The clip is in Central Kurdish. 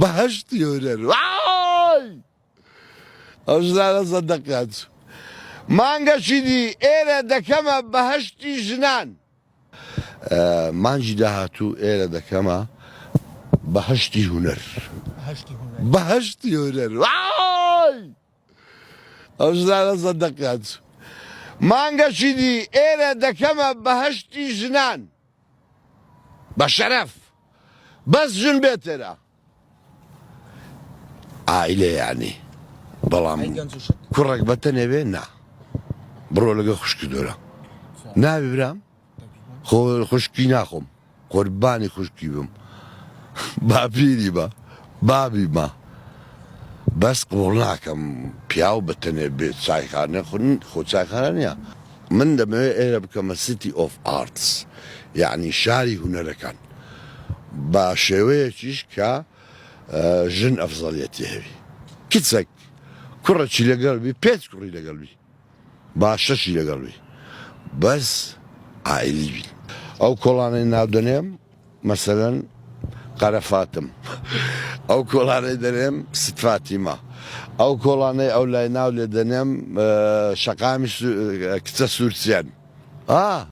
بەهەشتی هونەر وای ئەو ژنانە زەندەقیان چوو. مانگەکی دی ئێرە دەکەمە بەهەشتی ژنان. مانگی داهاتوو ئێرە دەکەمە بەهەشتی هونەر. بەهەشتی هونەر وای ئەو ژنانە زەندەقیان چوو. مانگەکی دی ئێرە دەکەمە بەهەشتی ژنان. بە شەرەف بەس ژن بێتێرە عائیلە یانی بەڵام کوڕێک بەتەنێ بێ نا بڕۆ لەگە خوشکی دۆرە ناوی برام خۆ خوشکی ناخۆم قوربانی خوشکی بم باپیری بە بابی ما بەس قبوڵ ناکەم پیاو بەتەنێ بێت چایخانە خۆ چایخانە نیە من دەمەوێت ئێرە بکەمە City of Arts یەعنی شاری هونەرەکان بە شێوەیەکیش کە ژن ئەفزەڵیەتی هەبی کچەک کوڕەکی لەگەڵ بی پێنج کوڕی لەگەڵ بی با شەشی لەگەڵ بی بەس عائیلی بین ئەو کۆڵانەی ناو دەنێم مەسەلەن قەرە فاتم ئەو کۆڵانەی دەنێم ست فاتیمە ئەو کۆڵانەی ئەو لای ناو لێ دەنێم شەقامی کچە سوورچیان. ئا.